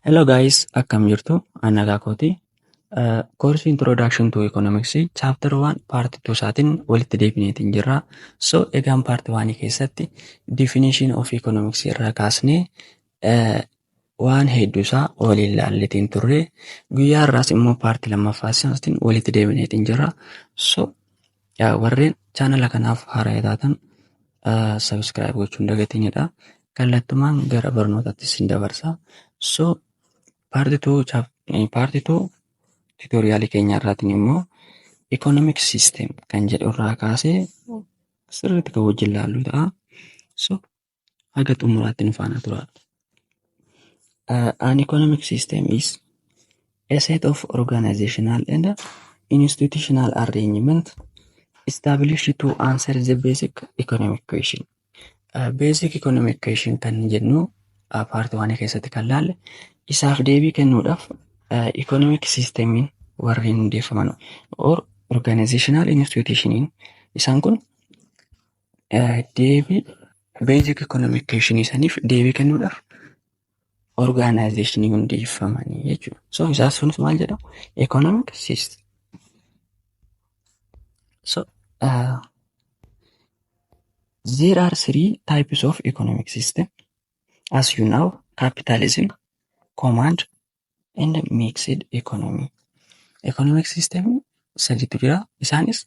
Hello guys, akkam jirtu? An nagaa kooti. Koorsii Introduction to Economics Chapter 1 Part 2 isaatiin walitti deebineetiin jirra. So egaan Part 1 keessatti Definition of Economics irraa kaasnee waan hedduu isaa waliin laalleetiin turre. Guyyaa har'aas immoo paartii lammaffaa isaatiin walitti deebineetiin jirra. So warreen chaanala kanaaf haaraa taatan subscribe gochuun dagatinidha. Kallattumaan gara barnootaatti isin dabarsa. So part 2, part 2 tutorialii keenya irraatiin immoo economic system kan jedhu irraa kaasee sirriitti kan wajjin laallu ta'a. So haga xumuraatti nu faana tura. An economic system is a set of organizational and institutional arrangement established to answer the basic economic question. Basic economic question kan jennu part 1 keessatti kan laalle isaaf deebii kennuudhaaf economic systemiin warreen hundeeffaman or organizational institutioniin isaan kun deebii basic economic question saniif deebii kennuudhaaf organizationii hundeeffamanii jechuudha. So isaan sunis maal jedhamu? Economic system. So there are three types of economic system. As you know, capitalism, command, and mixed economy. Economic system sadiitu jira. Isaanis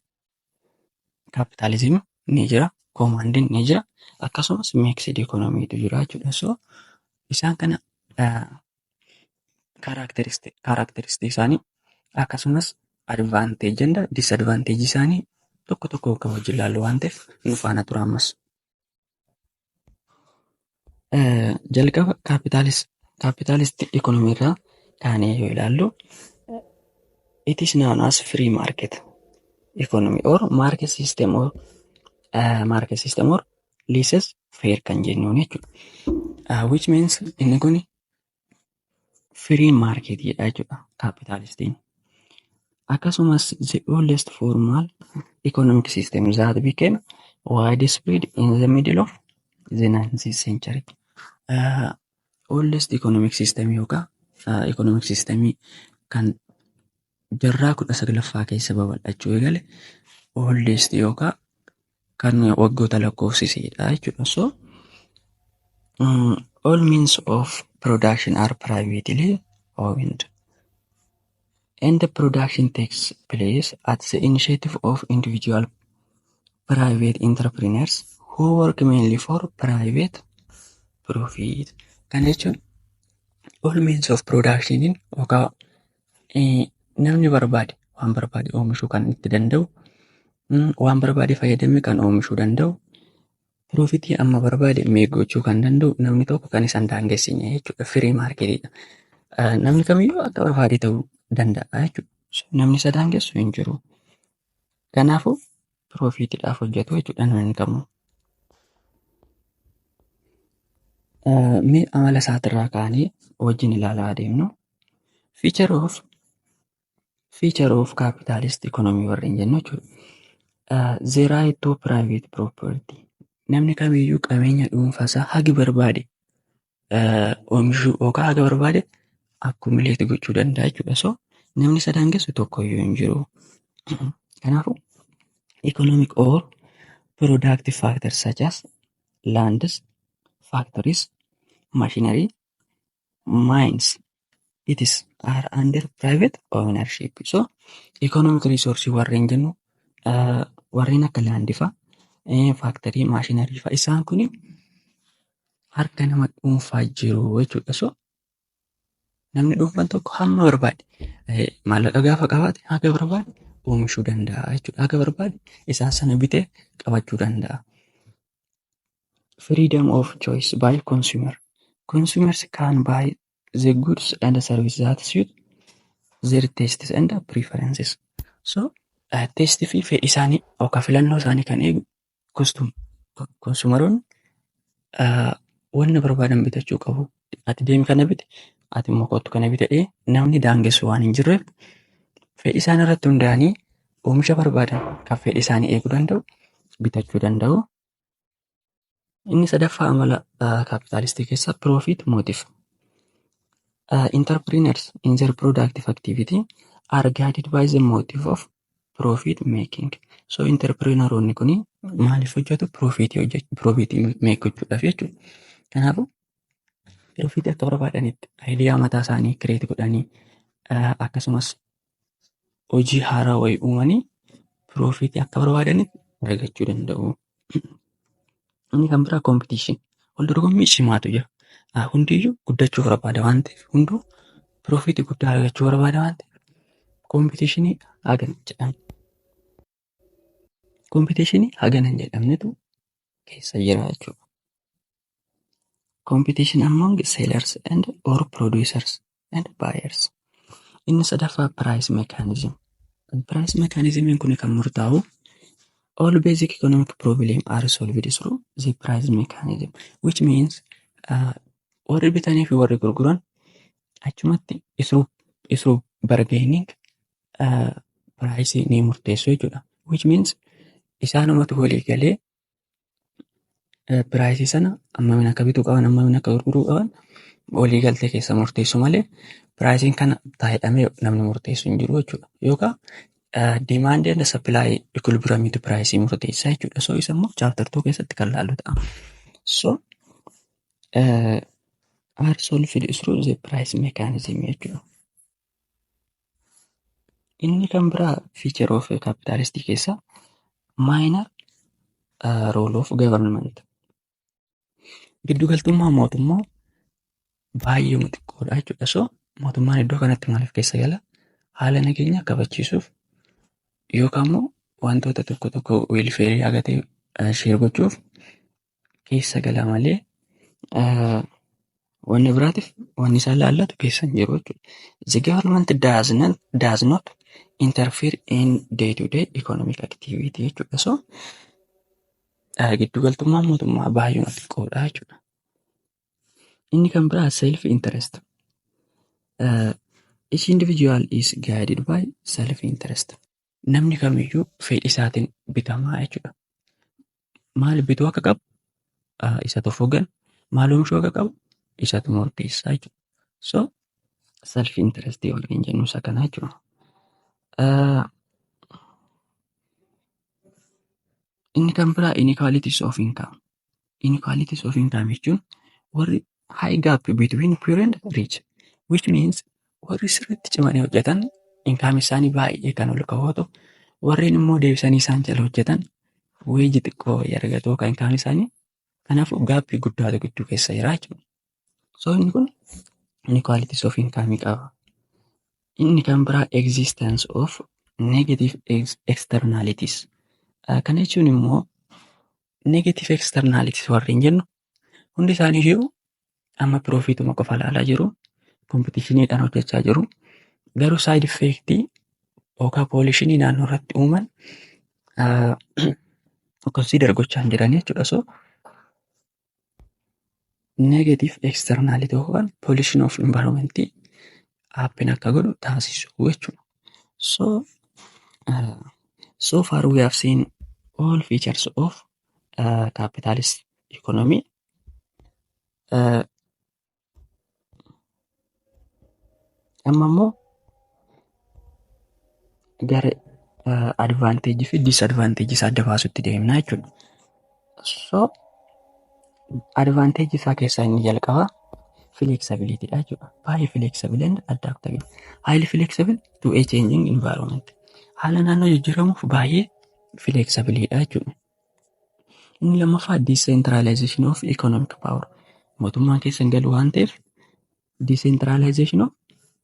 capitalism ni jira, command ni jira, akkasumas mixed economy tu jira jechuudha. So isaan kana characteristic isaanii akkasumas advantage and disadvantage isaanii tokko tokko kan wajjin ilaallu waan ta'eef nu faana tura ammas. Jalqaba capitalist economy irraa kaanee yoo ilaallu, it is known as free market economy or market system or market system or laissez faire kan jennuun jechuudha. Which means inni kun free market jedha jechuudha capitalistiin. Akkasumas the oldest formal economic system that became widespread in the middle of the 19th century. Oldest economic system yookaan economic system kan jaarraa 19ffaa keessa babal'achuu eegale, oldest yookaan kan waggoota lakkoofsisedha jechuudha. So all means of production are privately owned and the production takes place at the initiative of individual private entrepreneurs who work mainly for private profit. Kan jechuun all means of production yookaan namni barbaade waan barbaade oomishuu kan itti danda'u, waan barbaade fayyadamee kan oomishuu danda'u, profitii amma barbaade make gochuu kan danda'u, namni tokko kan isaan daangessine jechuudha. Free marketiidha. Namni kamiyyuu akka barbaade ta'uu danda'a jechuudha. Namni isa daangessu hin jiru. Kanaafuu profitiidhaaf hojjetu jechuudha namni kamuu. Mee amala isaatirraa kaanee wajjin ilaalaa adeemnu. Feature of capitalist economy warreen jennu jechuudha. The right to private property. Namni kamiyyuu qabeenya dhuunfaasaa hagi barbaade oomishuu yookaan haga barbaade accumulate gochuu danda'a jechuudha. So namni isa daangessu tokkoyyuu hin jiru. Kanaafuu economic or productive factors such as lands, factories, machinery, mines, it is are under private ownership. So economic resource warreen jennu warreen akka landii fa'a, factory, machinery fa'a, isaan kuni harka nama dhuunfaa jiru jechuudha. So namni dhuunfaan tokko hamma barbaade maallaqa gaafa qabaate haga barbaade oomishuu danda'a jechuudha. Haga barbaade isaan sana bitee qabachuu danda'a. Freedom of choice by consumer. Consumers can buy the goods and services that suit their tastes and preferences. So taste fi fedhii isaanii yookaan filannoo isaanii kan eegu consumeroonni wanna barbaadan bitachuu qabu. Ati deemi kana biti, ati immoo kottu kana biti jedhee namni daangessu waan hin jirreef, fedhii isaan irratti hundaa'anii oomisha barbaadan kan fedhii isaanii eeguu danda'u bitachuu danda'u. Inni sadaffaa amala capitalistii keessaa profit motive. Entrepreneurs in their productive activity are guided by the motive of profit making. So entrepreneuronni kuni maaliif hojjetu? Profitii hojjechu, profitii make gochuudhaaf jechuudha. Kanaafuu profitii akka barbaadanitti idea mataa isaanii create godhanii, akkasumas hojii haaraa wayii uumanii profitii akka barbaadanitti argachuu danda'u. Inni kan biraa competition. Wal dorgommii cimaatu jira. Hundiyyuu guddachuu barbaada waan ta'eef, hunduu profitii guddaa argachuu barbaada waan ta'eef, competitionii hagana jedhamne. Competitionii hagana hin jedhamnetu keessa jira jechuudha. Competition among sellers and or producers and buyers. Inni sadaffaa price mechanism. Price mechanism kun kan murtaa'u, all basic economic problem are solved through the price mechanism, which means warri bitanii fi warri gurguran achumatti isuu bargaining price ni murteessu jechuudha. Which means isaanumatu walii galee priceii sana hammamiin akka bituu qaban, hammamiin akka gurguruu qaban walii galtee keessa murteessu malee priceiin kana taa'edhamee namni murteessu hin jiru jechuudha. Yookaan demandii and supply equilibriumiitu priceii murteessaa jechuudha. So isa immoo chapter 2 keessatti kan laallu ta'a. So are solved through the price mechanism jechuudha. Inni kan biraa feature of capitalistii keessaa minor role of government. Giddugaltummaa mootummaa baay'ee xiqqoodha jechuudha. So mootummaan iddoo kanatti maaliif keessa gala? Haala nageenya kabachiisuuf yookaan immoo wantoota tokko tokko welfareii haga ta'e share gochuuf keessa gala malee wanni biraatiif wanni isaan laallatu keessa hin jiru jechuudha. The government does not interfere in day to day economic activity jechuudha. So giddugaltummaan mootummaa baay'ee xiqqoodha jechuudha. Inni kan biraa self interest. Each individual is guided by self interest. Namni kamiyyuu fedhii isaatiin bitamaa jechuudha. Maal bituu akka qabu isatu hoggana, maal oomishuu akka qabu isatu murteessaa jechuudha. So self interest waliin jennu isa kana jechuudha. Inni kan biraa inequalities of income. Inequalities of income jechuun warri high gap between poor and rich, which means warri sirriitti cimanii hojjetan income isaanii baay'ee kan ol ka'u ta'u, warreen immoo deebisanii isaan jala hojjetan wageii xiqqoo wayii argatu yookaan income isaanii. Kanaafuu gapii guddaatu gidduu keessa jira jechuudha. So inni kun inequalities of income qaba. Inni kan biraa existence of negative externalities. Kana jechuun immoo negative externalities warreen jennu hundi isaanii iyyuu amma profituma qofa ilaalaa jiru. Competitioniidhaan hojjechaa jiru. Garuu side effectii yookaan pollutionii naannoo irratti uuman consider gochaa hin jiran jechuudha. So negative externality yookaan pollution of environment happen akka godhu taasisu jechuudha. So far we have seen all features of capitalist economy. Amma immoo gara advantageii fi disadvantageii isaa adda baasutti deemna jechuudha. So advantageii isaa keessaa inni jalqabaa flexibility dha jechuudha. Baay'ee flexible and adaptable. Highly flexible to a changing environment. Haala naannoo jijjiiramuuf baay'ee flexible dha jechuudha. Inni lammaffaa decentralization of economic power. Mootummaan keessa hin galu waan ta'eef decentralization of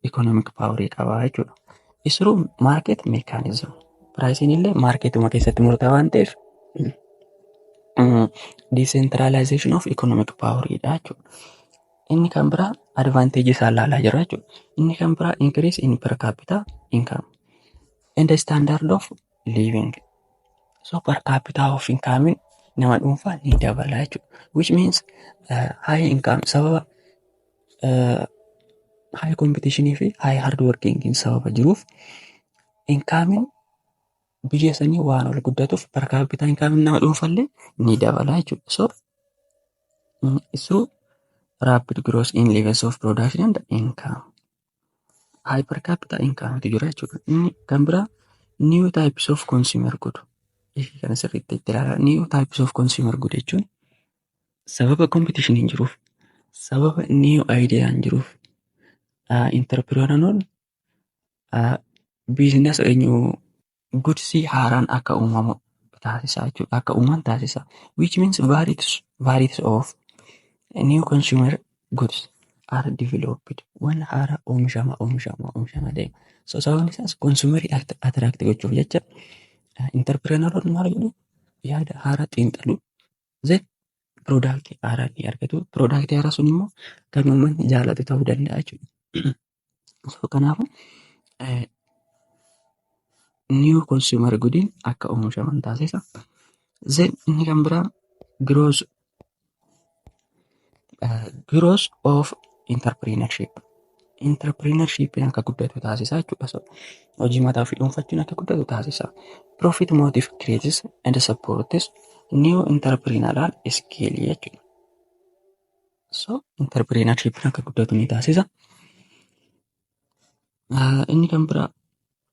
economic power qaba jechuudha. Through market mechanism. Priceiin illee marketuma keessatti murtaa'a waan ta'eef decentralization of economic power dha jechuudha. Inni kan biraa advantage isaa ilaalaa jirra jechuudha. Inni kan biraa increase in per capita income and the standard of living. So per capita of income nama dhuunfaa ni dabala jechuudha. Which means high income sababa high competition fi high hard working sababa jiruuf income biyya sanii waan ol guddatuuf per capita income nama dhuunfaallee ni dabala jechuudha. So through Rapid growth in levels of production and income. High per capita income jira jechuudha. Inni kan biraa new types of consumer good. Ishee kana sirriitti itti ilaalaa. New types of consumer good jechuun sababa competition hin jiruuf, sababa new idea hin jiruuf, entrepreneuronni business eenyu goodsii haaraan akka uumamu taasisa jechuudha. Akka uuman taasisa. Which means varieties of new consumer goods are developed. Waan haaraa oomishama oomishama oomishama deema. So sababni isaas consumerii attract gochuuf jecha entrepreneuronni maal godhu? Yaada haaraa xiinxalu. Then product haaraa ni argatu. Product haaraa sun immoo kan uummanni jaalatu ta'uu danda'a jechuudha. So kanaafuu new consumer goodiin akka oomishaman taasisa. Then inni kan biraa growth of entrepreneurship. Entrepreneurship akka guddatu taasisa jechuudha. So, hojii mataa ofii dhuunfachuun akka guddatu taasisa. Profit motive creates and supports new entrepreneurial skill jechuudha. So entrepreneurship akka guddatu ni taasisa. Inni kan biraa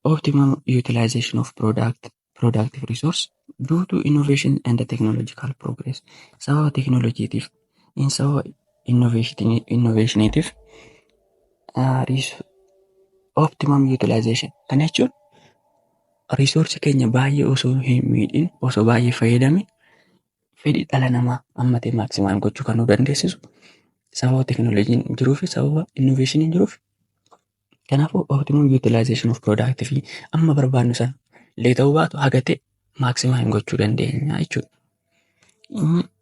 optimum utilization of productive resource due to innovation and technological progress. Sababa teknooloojiitiif, sababa innovationiitiif optimum utilization kana jechuun resource keenya baay'ee osoo hin miidhin, osoo baay'ee fayyadame, fedhii dhala namaa ammatee maximize gochuu kan nu dandeessisu sababa teknooloojiin jiruu fi sababa innovationiin jiruuf. Kanaafuu optimum utilization of product fi amma barbaannu sana illee ta'uu baatu haga ta'e maximize gochuu dandeenya jechuudha.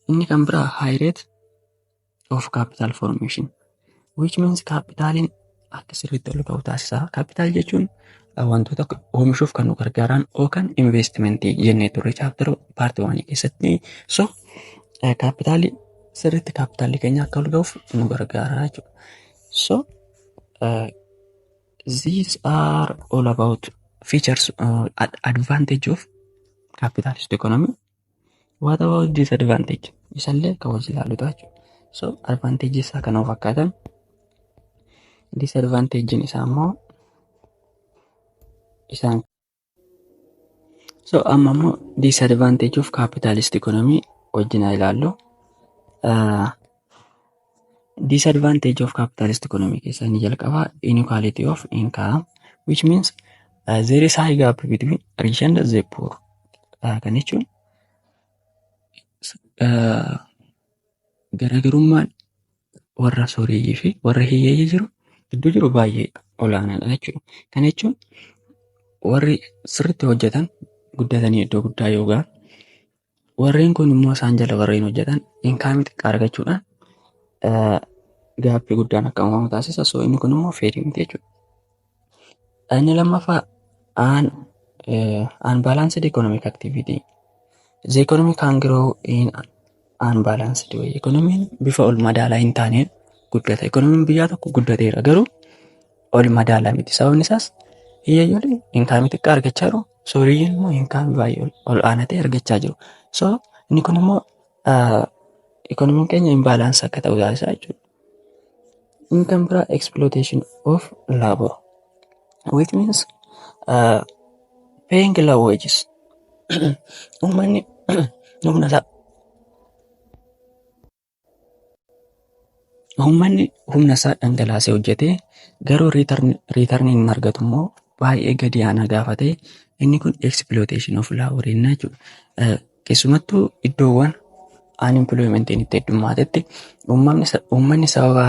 Inni kan biraa high rate of capital formation, which means kaapitaaliin akka sirriitti ol ka'u taasisa. Capital jechuun wantoota oomishuuf kan nu gargaaran yookaan investmentii jennee turre chapter part oneii keessatti. So kaapitaalii sirriitti kaapitaalli keenya akka ol ga'uuf nu gargaara jechuudha. So these are all about features, advantage of capitalist economy. What about disadvantage? Isallee kan wajjin ilaalluta jechuudha. So advantage isaa kana fakkaatan, disadvantagein isaa immoo isaan. So amma immoo disadvantage of capitalist economy wajjin haa ilaallu. Disadvantage of capitalist economy keessaa inni jalqabaa inequality of income, which means there is high gap between rich and the poor. Kan jechuun garaagarummaan warra sooreyyii fi warra hiyyeeyyii jiru gidduu jiru baay'ee olaanaadha jechuudha. Kana jechuun warri sirriitti hojjetan guddatanii iddoo guddaa yoo ga'an, warreen kun immoo isaan jala warreen hojjetan incomeii xiqqaa argachuudhaan gapii guddaan akka uumamu taasisa. So inni kun immoo fairii miti jechuudha. Inni lammaffaa unbalanced economic activity. The economy can grow in unbalanced way. Economiin bifa ol madaalaa hin taaneen guddata. Economiin biyyaa tokko guddateera garuu ol madaalaa miti. Sababni isaas hiyyeeyyoon incomeii xiqqaa argachaa jiru. Sooreyyiin immoo incomeii baay'ee ol aanaa ta'e argachaa jiru. So inni kun immoo economiin keenya imbalance akka ta'u taasisa jechuudha. Inni kan biraa exploitation of labor, which means paying low wages. Uummanni humna isaa Uummanni humna isaa dhangalaasee hojjetee garuu returnii inni argatu immoo baay'ee gadi aanaa gaafa ta'e, inni kun exploitation of labor jennaa jechuudha. Keessumattuu iddoowwan unemploymentiin itti heddumaatetti uummanni sababa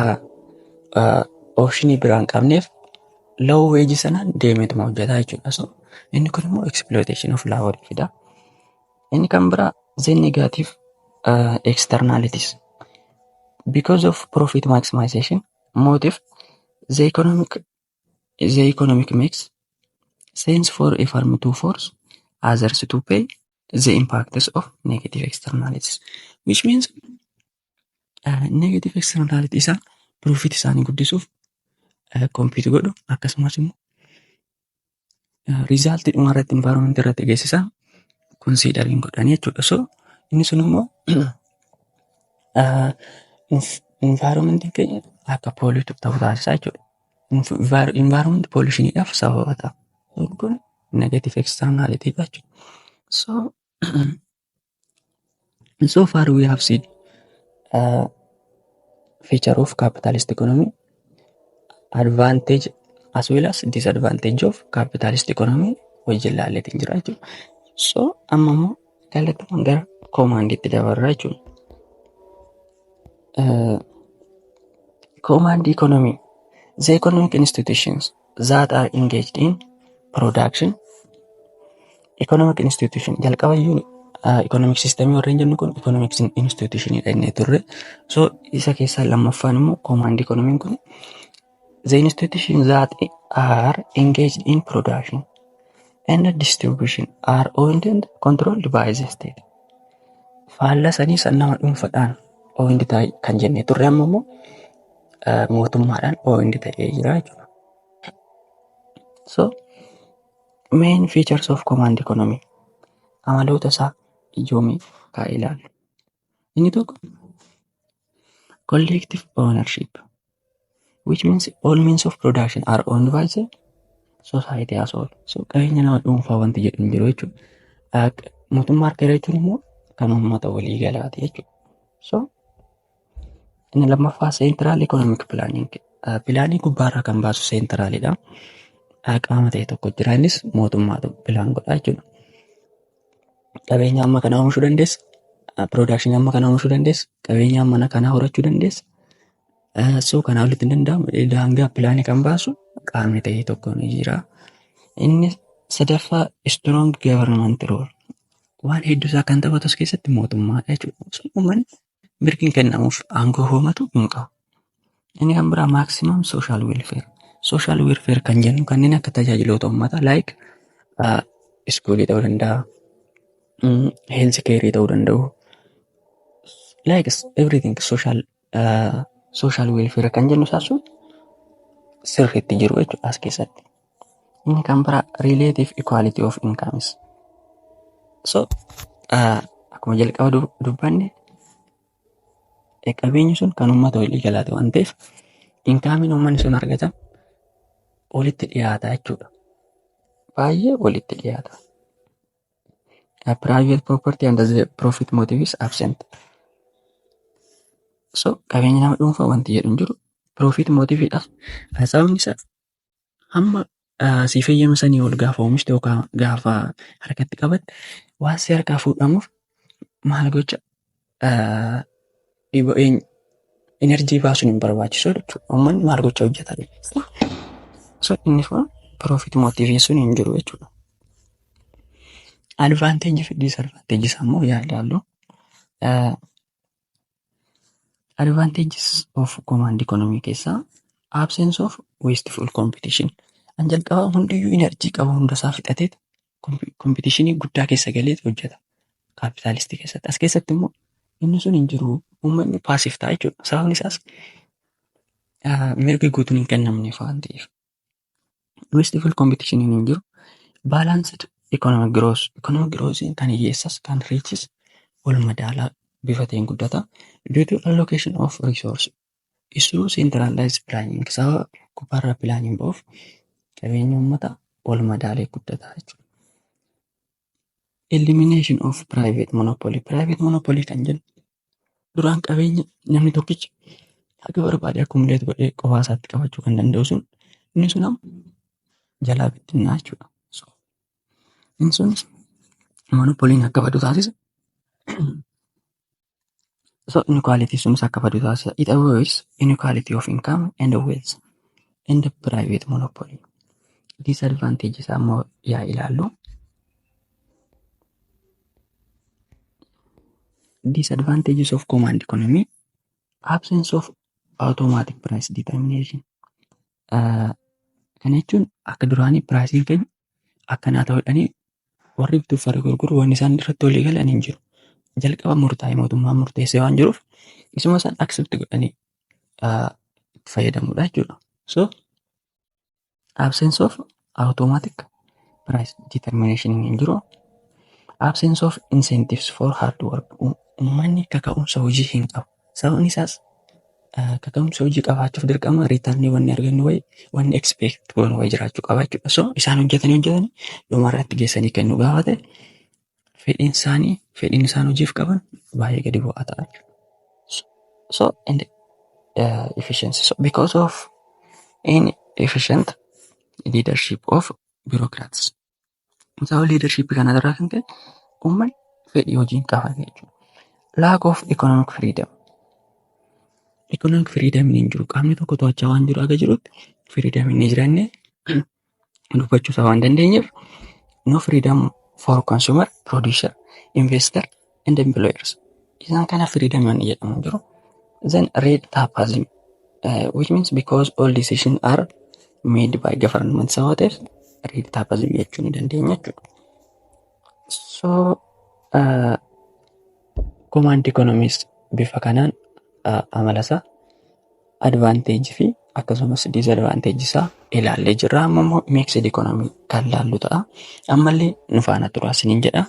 optionii biraa hin qabneef low wage sanaan deemeetuma hojjetaa jechuudha. So inni kun immoo exploitation of labor fida. Inni kan biraa the negative externalities. Because of profit maximization motive, the economic makes sense for a firm to force others to pay the impacts of negative externalities, which means negative externality isaan profit isaanii guddisuuf compete godhu, akkasumas immoo result dhuma irratti environment irratti geessisan considering godhanii jechuudha. So inni sun immoo Environmentiin keenya akka pollute ta'u taasisaa jechuudha. Environment pollutioniidhaaf sababa ta'a. Kun negative externality jechuudha. So far we have seen feature of capitalist economy, advantage as well as disadvantage of capitalist economy wajjin ilaalleetiin jira jechuudha. So amma immoo kallattumaan gara commandiitti dabarra jechuudha. Command economy, the economic institutions that are engaged in production. Economic institution jalqaba iyyuu economic system warreen jennu kun economic institution dha inni turre. So isa keessaa lammaffaan immoo command economy kun the institutions that are engaged in production and distribution are owned and controlled by the state. Faallaa sanii san nama dhuunfaadhaan owned ta'e kan jennee turre amma immoo mootummaadhaan owned ta'ee jira jechuudha. So main features of command economy, amaloota isaa ijoomii kaa ilaallu. Inni tokko collective ownership, which means all means of production are owned by the society as whole. So qabeenya nama dhuunfaa wanti jedhu hin jiru jechuudha. Mootummaa harka jechuun immoo kan uummata walii galaati jechuudha. So inni lammaffaa central economic planning. Planii gubbaarraa kan baasu centralidha. Qaama ta'e tokko jira, innis mootummaatu plan godha jechuudha. Qabeenya amma kana oomishuu dandeessa. Production amma kana oomishuu dandeessa. Qabeenya amma kana horachuu dandeessa. So kanaa olitti hin danda'amu. Daangaa planii kan baasu qaamni ta'e tokko ni jira. Inni sadaffaa strong government role. Waan hedduu isaa kan taphatu as keessatti mootummaadha jechuudha. So uummanni mirgi hin kennamuuf, aangoo hoomatu hin qabu. Inni kan biraa maximum social welfare. Social welfare kan jennu kanneen akka tajaajiloota uummataa like schoolii ta'uu danda'a, health care ta'uu danda'u. Like everything social welfare kan jennu isaa sun sirriitti jiru jechuudha as keessatti. Inni kan biraa relative equality of incomes. So akkuma jalqaba dubbanne, qabeenyi sun kan uummata walii galaati waan ta'eef incomeiin uummanni sun argatan walitti dhiyaata jechuudha. Baay'ee walitti dhiyaata. Private property and the profit motive is absent. So qabeenya nama dhuunfaa wanti jedhu hin jiru. Profit motiveidhaaf sababni isaa hamma si fayyama sanii ol gaafa oomishte yookaan gaafa harkatti qabatte waan si harkaa fuudhamuuf maal gocha energy baasuun hin barbaachisu jechuudha. Uummanni maal gocha hojjeta. So inni kun profit motive sun hin jiru jechuudha. Advantage fi disadvantage isaa immoo yaa ilaallu. Advantages of command economy keessaa absence of wasteful competition. An jalqabaa hundiyyuu energy qaba hunda isaa fixateet competitionii guddaa keessa galeet hojjeta. Capitalistii keessatti. As keessatti immoo inni sun hin jiru. Uummanni passive ta'a jechuudha. Sababni isaas mirgi guutuun hin kennamneef waan ta'eef. Wasteful competition hin jiru. Balanced economic growth. Economic growth kan hiyyeessas kan richis wal madaalaa bifa ta'een guddata. Due to allocation of resource. Isuu centralized planning, sababa gubbaarraa planiin ba'uuf qabeenya uummata wal madaalee guddata jechuudha. Elimination of private monopoly. Private monopoly kan jennu duraan qabeenya namni tokkichi haga barbaade accumulate godhee qofaa isaatti qabachuu kan danda'u sun inni sun amma jalaa bittinnaa jechuudha. So, inni sun monopoliin akka badu taasisa. So inequality sunis akka badu taasisa. It avoids inequality of income and wealth and private monopoly. Disadvantage isaa immoo yaa ilaallu. Disadvantages of command economy: absence of automatic price determination. Kana jechuun akka duraanii priceiin keenya akkanaa ta'u jedhanii warri bituuf warri gurguru wanni isaan irratti walii galan hin jiru. Jalqaba murtaa'e mootummaan murteessee waan jiruuf isuma isaan accept godhanii itti fayyadamuudha jechuudha. So absence of automatic price determination hin jiru. Absence of incentives for hard work. Uummanni kaka'umsa hojii hin qabu. Sababni isaas Kaka'umsa hojii qabaachuuf dirqama returnii wanni argannu wayi, wanni expect goonu wayi jiraachuu qaba jechuudha. So isaan hojjetanii hojjetanii dhumarratti geessanii kennu gaafa ta'e, fedhiin isaanii, fedhiin isaan hojiif qaban baay'ee gadi bu'aa ta'a jechuudha. So and efficiency. So because of inefficient leadership of bureaucrats. Sababa leadership kanarraa kan ka'e uummanni fedhii hojii hin qaban jechuudha. Lack of economic freedom. Economic freedom hin jiru. Qaamni tokko to'achaa waan jiru haga jirutti freedom hin jiraanne, dubbachuu isaa waan dandeenyeef, no freedom for consumer, producer, investor and employers. Isaan kana freedom waan jedhamu jiru. Then red tapeism, which means because all decisions are made by government sababa ta'eef red tapeism jechuu ni dandeenya jechuudha. So command economies bifa kanaan amala isaa, advantage fi akkasumas disadvantage isaa ilaallee jirra. Amma immoo mixed economy kan laallu ta'a. Ammallee nu faana turaa isiniin jedha.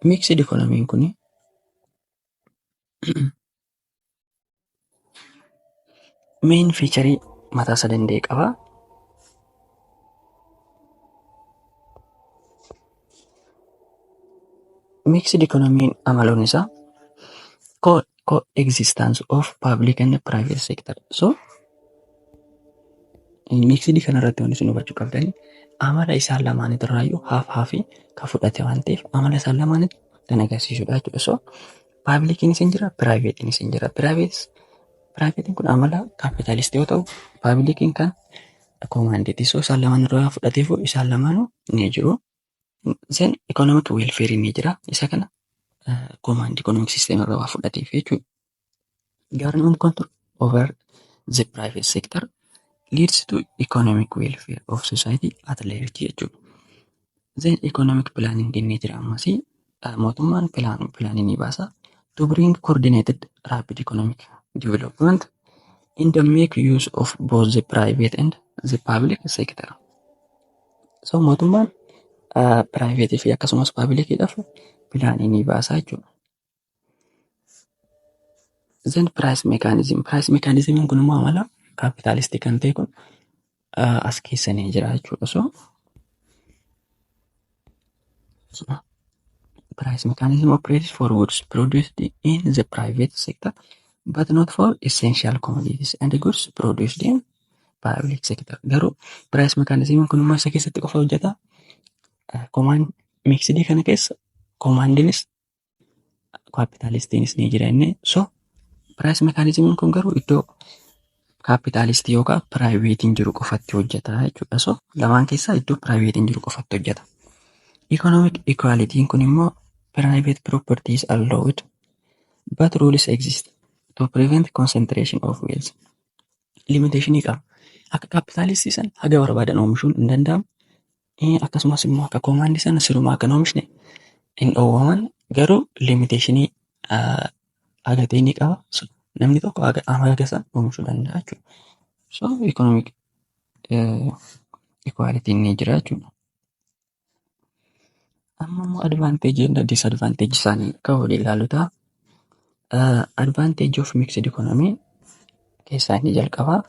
Mixed economy kun main feature mataa isaa danda'e qaba. Mixed economy amaloonni isaa coexistence of public and private sector. So mixed kanarratti wanti isin hubachuu qabdani, amala isaan lamaanitirraayyuu half halfii kan fudhate waan ta'eef, amala isaan lamaanitti kan agarsiisudha jechuudha. So publiciinis hin jira, privateiinis hin jira. Privateiin kun amala capitalistii yoo ta'u, publiciin kan commandiiti. So isaan lamaan irraa fudhateefu isaan lamaanuu ni jiru. Then economic welfare ni jira. Isa kana command economic system irraa waa fudhateef jechuudha. Government control over the private sector leads to economic welfare of society at large jechuudha. Then economic planning inni jira. Ammasii mootummaan planii ni baasa to bring coordinated rapid economic development in the make use of both the private and the public sector. So mootummaan private fi akkasumas publicidhaaf planii ni baasa jechuudha. Then price mechanism. Price mechanism kun immoo amala capitalistii kan ta'e kun as keessa ni jira jechuudha. So price mechanism operates for goods produced in the private sector but not for essential commodities and goods produced in public sector. Garuu price mechanism kun immoo isa keessatti qofa hojjeta. Command mixed kana keessa commandiinis capitalistiinis ni jira inni. So price mechanism kun garuu iddoo capitalistii yookaan privateiin jiru qofatti hojjeta jechuudha. So lamaan keessaa iddoo privateiin jiru qofatti hojjeta. Economic equality kun immoo private property is allowed but rules exist to prevent concentration of wealth. Limitationii qaba. Akka capitalistii sana haga barbaadan oomishuun hin danda'amu. Akkasumas immoo akka commandii sana sirumaa akka hin oomishne hin dhoowwaman, garuu limitationii haga ta'e ni qaba. So, namni tokko haga haga sana oomishuu danda'a jechuudha. So economic equality ni jira jechuudha. Amma immoo advantage and disadvantage isaanii akka walii ilaalu ta'a. Advantage of mixed economy keessaa inni jalqabaa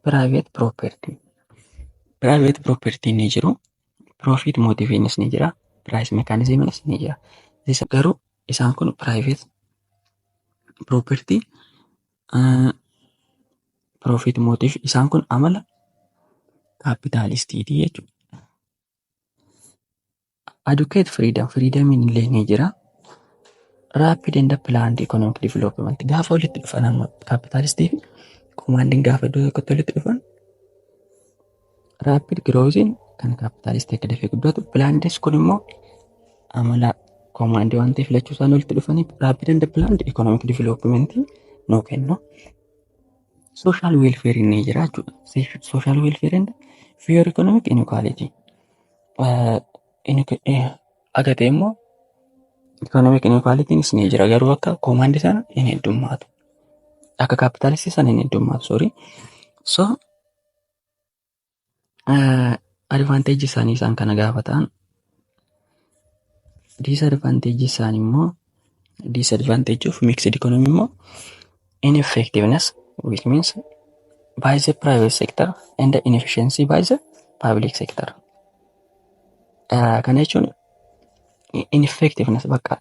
private property. Private property ni jiru. Profit motivenis ni jira. Price mechanismnis ni jira. Garuu isaan kun private property, profit motive, isaan kun amala capitalistiiti jechuudha. Adequate freedom, freedomiin illee ni jira. Rapid and planned economic development gaafa walitti dhufan, amma capitalistii fi commandiin gaafa iddoo tokkotti walitti dhufan, rapid growthiin kan capitalistii akka dafee guddatu, plannedis kun immoo amala commandii waan ta'eef lachuu isaan walitti dhufanii rapid and planned economic development nuu kennu. Social welfare ni jira jechuudha. Social welfare and fewer economic inequality. Agatee immoo economic inequalitynis ni jira, garuu akka commandii sana hin heddummaatu. Akka capitalistii sana hin heddummaatu, sorry. So Advantage isaanii isaan kana gaafa ta'an, disadvantage isaanii immoo, disadvantage of mixed economy immoo, ineffectiveness, which means by the private sector, and the inefficiency by the public sector. Kana jechuun ineffectiveness bakka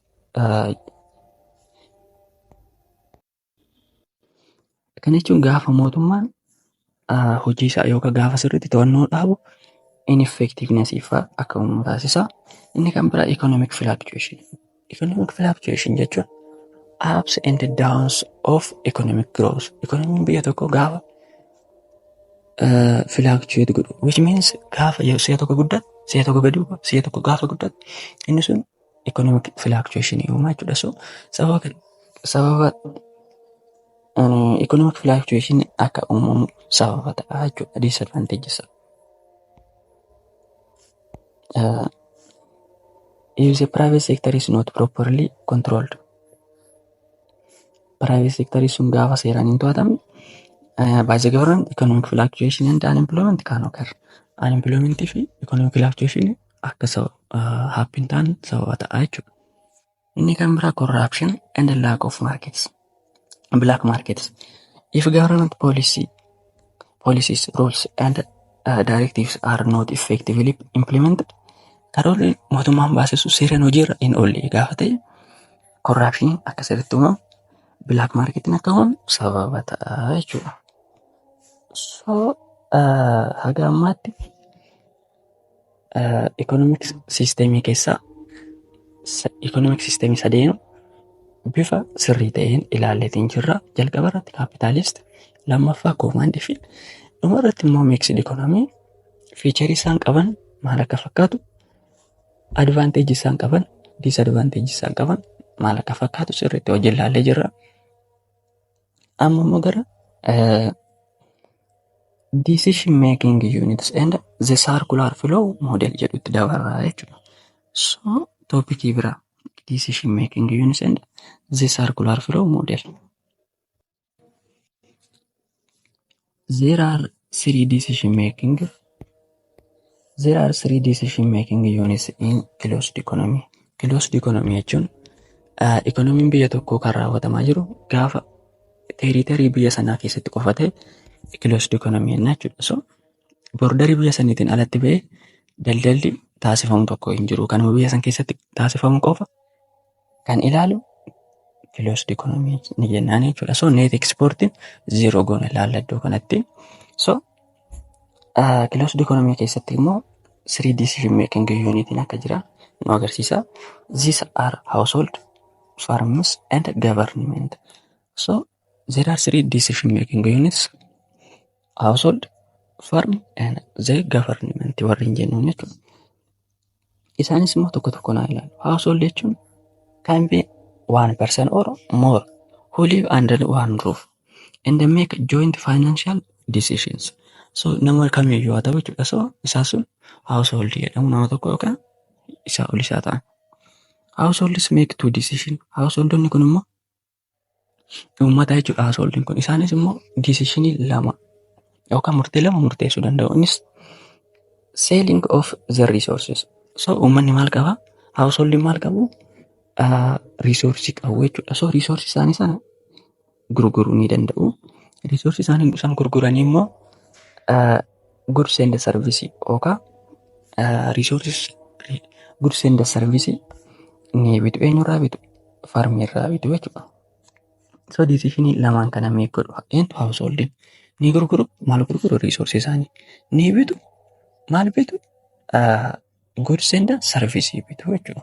kana jechuun gaafa mootummaan hojii isaa yookaan gaafa sirriitti to'annoo dhaabu ineffectiveness fa'aa akka uumamu taasisa. Inni kan biraa economic fluctuation. Economic fluctuation jechuun ups and downs of economic growth. Economiin biyya tokkoo gaafa fluctuate godhu, which means gaafa si'a tokko guddatu, si'a tokko gadi bu'a, si'a tokko gaafa guddatu, inni sun economic fluctuation uumaa jechuudha. So sababa economic fluctuation akka uumamu sababa ta'a jechuudha disadvantage isaa. If the private sector is not properly controlled, private sector sun gaafa seeraan hin to'atamne by the government, economic fluctuation and unemployment can occur. Unemployment fi economic fluctuation akka happen ta'an sababa ta'a jechuudha. Inni kan biraa corruption and the lack of markets. Black markets. If government policies, rules and directives are not effectively implemented, karoorri mootummaan baasisu seeraan hojiirra hin oolle gaafa ta'e, corruption akka sirriitti uumamu, black marketiin akka uumamu sababa ta'a jechuudha. So haga ammaatti economic systemii keessaa economic systemii sadeenu bifa sirrii ta'een ilaalleetiin jirra. Jalqaba irratti capitalist, lammaffaa command fi dhuma irratti immoo mixed economy, featureii isaan qaban maal akka fakkaatu, advantageii isaan qaban, disadvantageii isaan qaban maal akka fakkaatu sirriitti hojii ilaallee jirra. Amma immoo gara decision making units and the circular flow model jedhutti dabarraa jechuudha. So topicii biraa, decision making units and the circular flow model. There are three decision making units in closed economy. Closed economy jechuun economiin biyya tokkoo kan raawwatamaa jiru gaafa territory biyya sanaa keessatti qofa ta'e closed economy jenna jechuudha. So borderii biyya saniitiin alatti ba'ee daldalli taasifamu tokko hin jiru. Kanuma biyya san keessatti taasifamu qofa kan ilaalu closed economy ni jennaan jechuudha. So net exportiin zero goone ilaalla iddoo kanatti. So closed economy keessatti immoo three decision making unitiin akka jira nu agarsiisa. These are household, firms and government. So there are three decision making units: household, firm and the government warreen jennuun jechuudha. Isaanis immoo tokko tokko naa ilaalu. Household jechuun can be one person or more who live under one roof and they make joint financial decisions. So nama kamiyyuu haa ta'u jechuudha. So isaa sun household jedhamu, nama tokko yookaan isaa ol isaa ta'an. Households make two decision. Householdonni kun immoo uummata jechuudha householdin kun. Isaanis immoo decisionii lama yookaan murtee lama murteessuu danda'u. Innis selling of the resources. So uummanni maal qaba? Householdin maal qabu? Resource qabu jechuudha. So resource isaanii sana gurguruu ni danda'u. Resource isaanii isaan gurguranii immoo goods and service yookaan resources, goods and service ni bitu. Eenyurraa bitu? Firmiirraa bitu jechuudha. So decisionii lamaan kana make godhu eenyu? Householdin. Ni gurguru. Maal gurguru? Resource isaanii. Ni bitu. Maal bitu? Goods and service bitu jechuudha.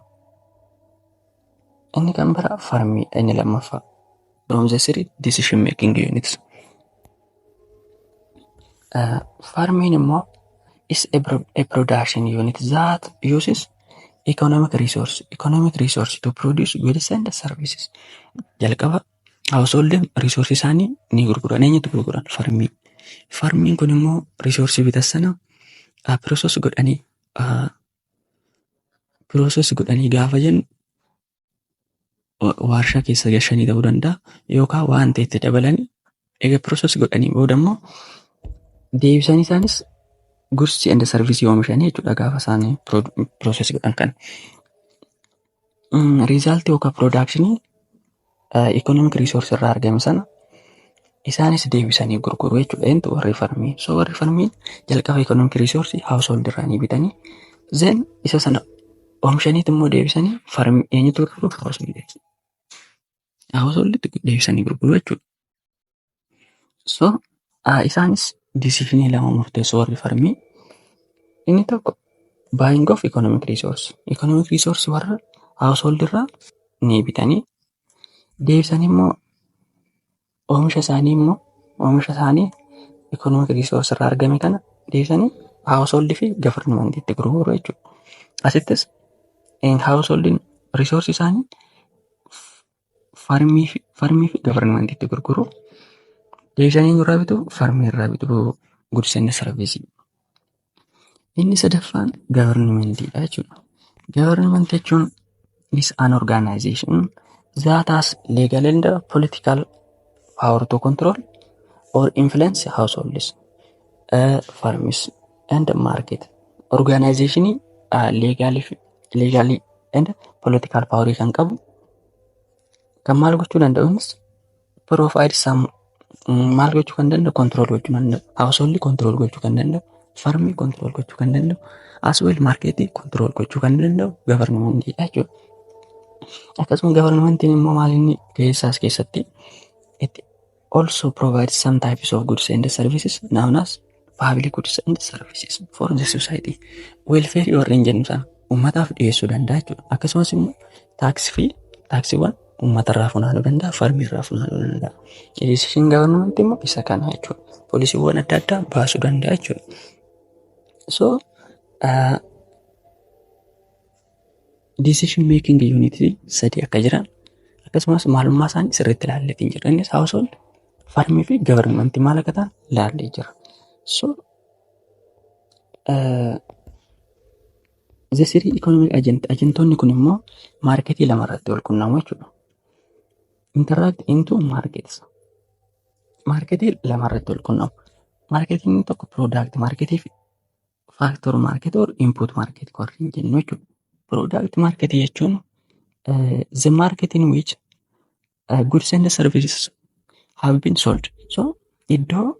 Inni kan biraa firmii, inni lammaffaa. From the three decision making units. Firmiin immoo is a production unit that uses economic resource to produce goods and services. Jalqaba householdin resource isaanii ni gurguran. Eenyutu gurguran? Firmii. Firmiin kun immoo resource bitan sana process godhanii, process godhanii gaafa jennu waarshaa keessa gashanii ta'uu danda'a yookaan waan ta'e itti dabalanii egaa process godhanii booda immoo deebisanii isaanis Goods and service oomishanii jechuudha gaafa isaan process godhan kana. Result yookaan production economic resource irraa argame sana isaanis deebisanii gurguru jechuudha. Eentu? Warri firmii. So warri firmii jalqaba economic resource household irraa ni bitanii, then isa sana oomishaniit immoo deebisanii firmii eenyutu gurguru? Household. Household deebisanii gurguru jechuudha. So isaanis decisionii lama murteessu warri firmii. Inni tokko buying of economic resource. Economic resource warra household irraa ni bitanii, deebisanii immoo oomisha isaanii economic resource irraa argame kana deebisanii household fi government itti gurguru jechuudha. Asittis householdiin resource isaanii firmii fi government itti gurguru. Deebisanii irraa bitu? Firmii irraa bitu goods and service. Inni sadaffaan governmentiidha jechuudha. Government jechuun is an organization that has legal and political power to control or influence households, firms and market. Organizationii legally and political power kan qabu, kan maal gochuu danda'u? Innis provide some, maal gochuu kan danda'u? Control gochuu danda'u. Household control gochuu kan danda'u, firmii control gochuu kan danda'u, as well marketii control gochuu kan danda'u governmentiidha jechuudha. Akkasuma governmentiin immoo maal inni keessaas keessatti? It also provides some types of goods and services known as public goods and services for the society. Welfare warreen jennu sana uummataaf dhiyeessuu danda'a jechuudha. Akkasumas immoo taaksii fi taaksiiwwan uummatarraa funaanuu danda'a, firmiirraa funaanuu danda'a. Decision government immoo isa kana jechuudha. Policywwan adda addaa baasuu danda'a jechuudha. So decision making unit sadii akka jiran, akkasumas maalummaa isaanii sirriitti ilaalleetiin jira. Innis household, firmii fi government maal akka ta'an ilaallee jira. So the three economic agent, agentoonni kun immoo marketii lama irratti wal quunnamu jechuudha. Interact into markets. Marketii lama irratti wal quunnamu. Marketiin tokko product marketii fi factor market or input market warreen jennu jechuudha. Product market jechuun the market in which goods and services have been sold. So iddoo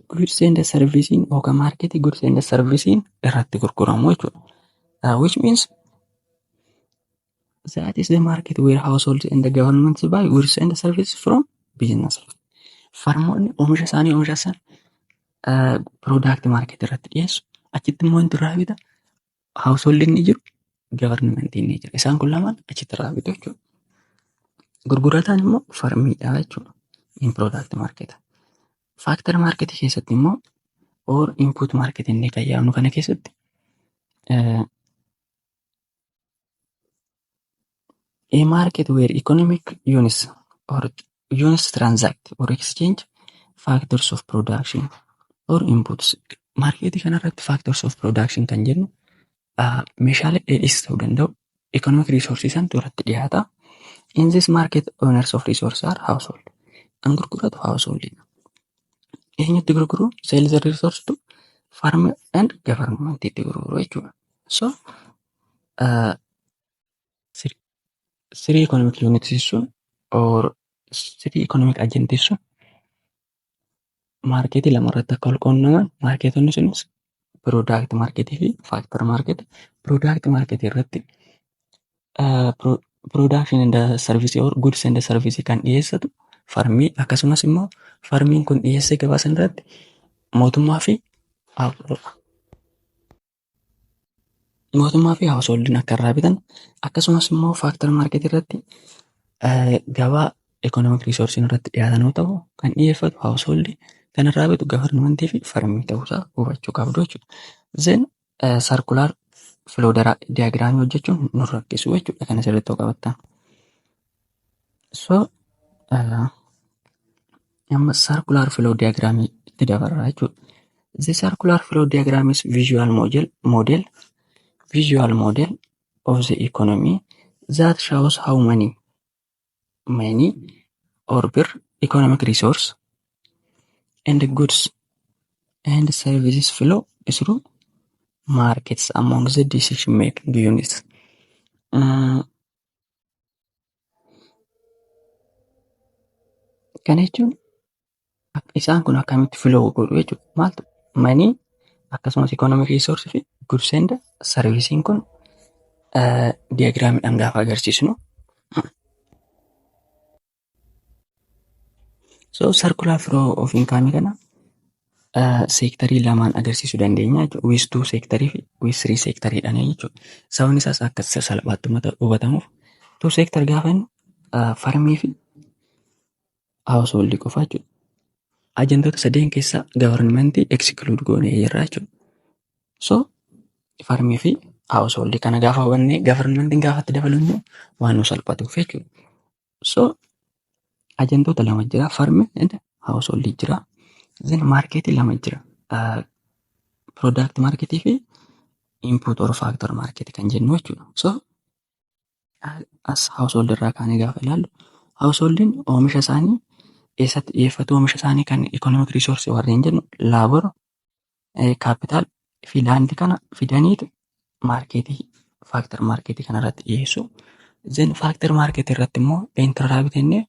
goods and services yookaan marketii goods and services irratti gurguramu jechuudha. Which means that is the market where households and the governments buy goods and services from business. Firmoonni oomisha isaanii oomisha sana product market irratti dhiyeessu. Achitti immoo wanti irraa bita household ni jiru, government ni jira. Isaan kun lamaan achitti irraa bitu jechuudha. Gurgurataan immoo firmiidha jechuudha. In product market. Factor market keessatti immoo or input market inni kan yaadnu kana keessatti a market where economic units or units transact or exchange factors of production or inputs. Marketii kanarratti factors of production kan jennu meeshaalee dheedhiis ta'uu danda'u. Economic resources santu irratti dhiyaata. In this market, owners of resource are household. Kan gurguratu household. Eenyutti gurguru? Sell the resource to firm and government itti gurguru jechuudha. So three economic units sun or three economic agents sun marketii lama irratti akka wal quunnaman, marketonni sunis product marketii fi factor market. Product market irratti production and service or goods and service kan dhiyeessatu firmii, akkasumas immoo firmiin kun dhiyeessee gabaa sana irratti mootummaa fi householdiin akka irraa bitan, akkasumas immoo factor market irratti gabaa economic resource irratti dhiyaatan yoo ta'u, kan dhiyeeffatu household, kan irraa bitu governmentii fi firmii ta'uusaa hubachuu qabdu jechuudha. Then circular flow diagramii hojjechuun nu rakkisu jechuudha kana sirriitti yoo qabattan. So amma circular flow diagramii itti dabarra jechuudha. The circular flow diagram is visual model of the economy that shows how money or bir economic resource and goods and services flow through markets among the decision making units. Kana jechuun isaan kun akkamitti flow godhu jechuudha. Maaltu money, akkasumas economic resource fi goods and servicing kun diagramiidhaan gaafa agarsiisnu. So circular flow of income kana sectorii lamaan agarsiisuu dandeenya jechuudha. With two sectorii fi with three sectoriidhaan jechuudha. Sababni isaas akka salphaatti hubatamuuf, two sector gaafa inni firmii fi household qofa jechuudha. Agentoota sadeen keessaa governmentii exclude goonee jirra jechuudha. So firmii fi household kana gaafa hubannee, governmentiin gaafa itti dabalu immoo waan nu salphatuuf jechuudha. So agentoota lama jira, firm and household jira. Then marketii lama jira. Product marketii fi input or factor market kan jennu jechuudha. So as household irraa kaanee gaafa ilaallu, householdiin oomisha isaanii eessatti dhiyeeffatu? Oomisha isaanii kan economic resource warreen jennu labor, capital fi land kana fidaniitu marketii, factor marketii kanarratti dhiyeessu. Then factor marketii irratti immoo eenyurraa bitannee?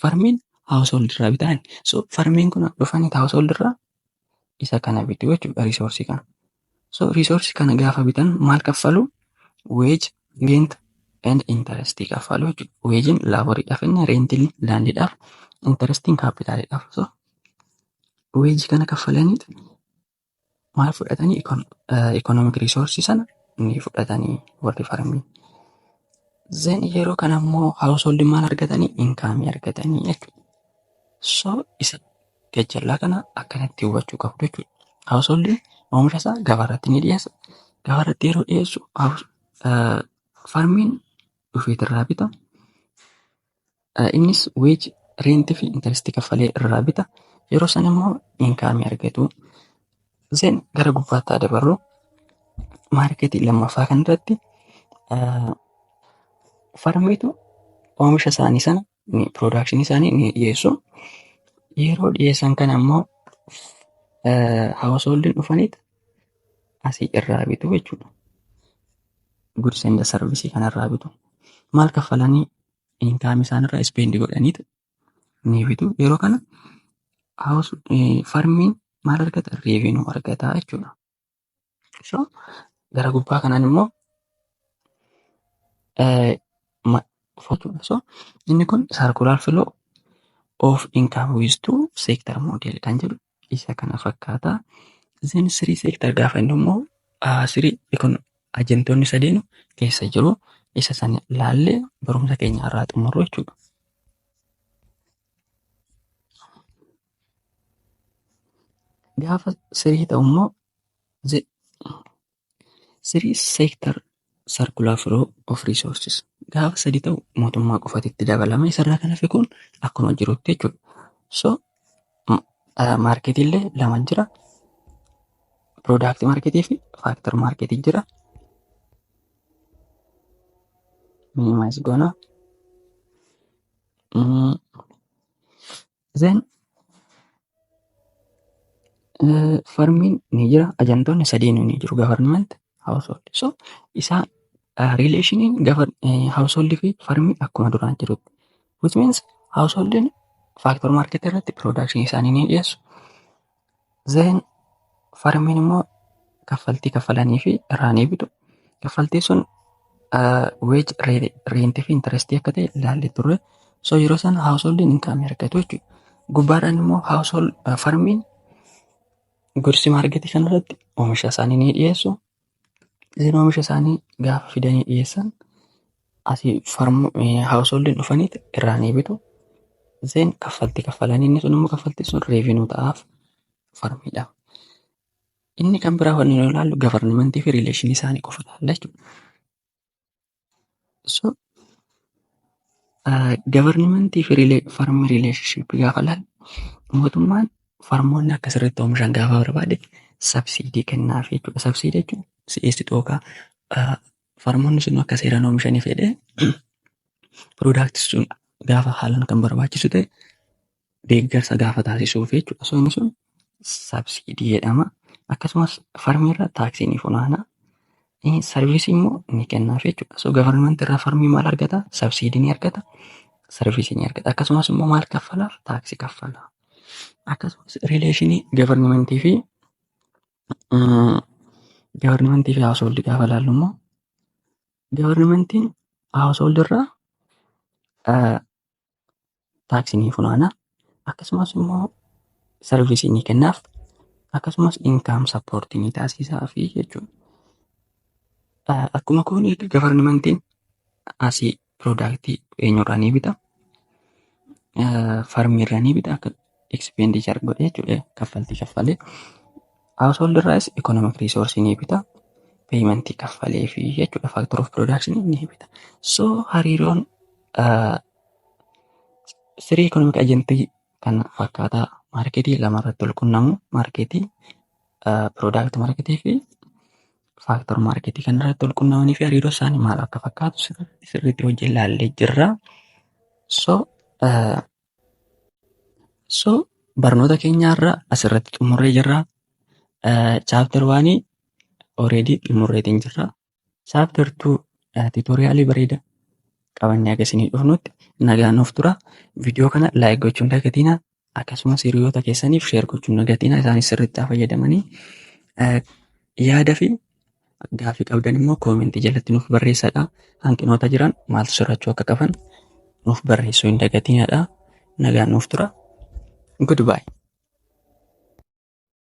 Firmiin household irraa bitan. So firmiin kun dhufanii household irraa isa kana bitu jechuudha, resource kana. So resource kana gaafa bitan maal kaffalu? Wage, rent and interest kaffalu jechuudha. Wagein laboriidhaaf, inni rentiin landiidhaaf, interestiin capitaliidhaaf. So wage kana kaffalaniitu maal fudhatanii? Economic resource sana ni fudhatanii warri firmii. Then yeroo kana immoo household maal argatanii? Income argatanii jechuudha. So isa gajjallaa kana akkanatti hubachuu qabdu jechuudha. Household oomisha isaa gabaarratti ni dhiyeessa. Gabaarratti yeroo dhiyeessu firmiin dhufeet irraa bita. Innis wage, rentii fi interestii kaffalee irraa bita. Yeroo sana immoo income argatu. Then gara gubbaatti dabarru, marketii lammaffaa kanarratti firmiitu oomisha isaanii sana, productionii isaanii ni dhiyeessu. Yeroo dhiyeessan kana immoo householdiin dhufaniit asii irraa bitu jechuudha. Goods and service kanarraa bitu. Maal kaffalanii? Income isaanirraa spend godhaniit ni bitu. Yeroo kana firmiin maal argata? Revenue argata jechuudha. So gara gubbaa kanaan immoo so inni kun circular flow of income with two sector model kan jedhu isa kana fakkaata. Then three sector gaafa inni immoo three agentoonni sadeenu keessa jiru, isa sana laallee barumsa keenya irraa xumurru jechuudha. Gaafa three ta'u immoo three sector circular flow of resources gaafa sadi ta'u, mootummaa qofatti itti dabalama. Isarraa kan hafe kun akkuma jirutti jechuudha. So marketiillee lama jira. Product marketii fi factor marketii jira. Minimize goona. Then firmiin ni jira. Agentoonni sadiinuu ni jiru. Government, household. So isaa relationiin household fi firmii akkuma duraan jirutti. Which means householdiin factor market irratti production isaanii ni dhiyeessu. Then firmiin immoo kaffaltii kaffalanii fi irraa ni bitu. Kaffaltii sun wage, rentii fi interestii akka ta'e ilaallee turre. So yeroo sana householdiin income argatu jechuudha. Gubbaadhaan immoo household firmiin goods marketii kanarratti oomisha isaanii ni dhiyeessu. Then oomisha isaanii gaafa fidanii dhiyeessan, asii householdiin dhufaniit irraa ni bitu. Then kaffaltii kaffalanii, inni sun immoo kaffaltii sun revenue ta'aaf firmiidhaaf. Inni kan biraa wanni nu ilaallu governmentii fi relationii isaanii qofa ilaalla jechuudha. So governmentii fi firmii relationshipii gaafa ilaallu, mootummaan firmoonni akka sirriitti oomishan gaafa barbaade subsidy kennaaf jechuudha. Subsidy jechuun si'eessituu yookaan firmoonni sun akka seeraan oomishanii fedhee productii sun gaafa haalaan kan barbaachisu ta'e Deeggarsa gaafa taasisuuf jechuudha. So inni sun subsidy jedhama. Akkasumas farmiirra taaksii ni funaana. Serviceii immoo ni kennaaf jechuudha. So governmentii irraa farmii maal argata? Subsidy ni argata. Serviceii ni argata. Akkasumas immoo maal kaffalaaf? Taaksii kaffala. Akkasumas relationii governmentii fi householdii gaafa ilaallu immoo, governmentiin household irraa taaksii ni funaana. Akkasumas immoo serviceii ni kennaaf. Akkasumas income supportii ni taasisaafi jechuudha. Akkuma kun governmentiin asii productii eenyurraa ni bita? Farmiirraa ni bita, akka expenditure godhee jechuudha, kaffaltii kaffalee. Household irraas economic resource ni bita. Paymentii kaffalee fi jechuudha, factor of production ni bita. So hariiroon three economic agentii kan fakkaataa marketii lamarratti wal quunnamu, marketii product marketii fi factor marketii kan irratti wal quunnamanii fi hariiroo isaanii maal akka fakkaatu sirriitti hojii ilaallee jirra. So barnoota keenyaarra asirratti xumurree jirra. Chapter oneii already xumurreetiin jirra. Chapter 2 tutorialii bareeda qabannee akka isinii dhufnutti nagaan nuuf tura. Viidiyoo kana like gochuun dagatinaa. Akkasumas hiriyoota keessaniif share gochuun dagatinaa, isaanis sirriitti haa fayyadamanii. Yaada fi gaaffii qabdan immoo commentii jalatti nuuf barreessadha. Hanqinoota jiran maaltu sirrachuu akka qaban nuuf barreessuu hin dagatinadha. Nagaan nuuf tura. Goodbye.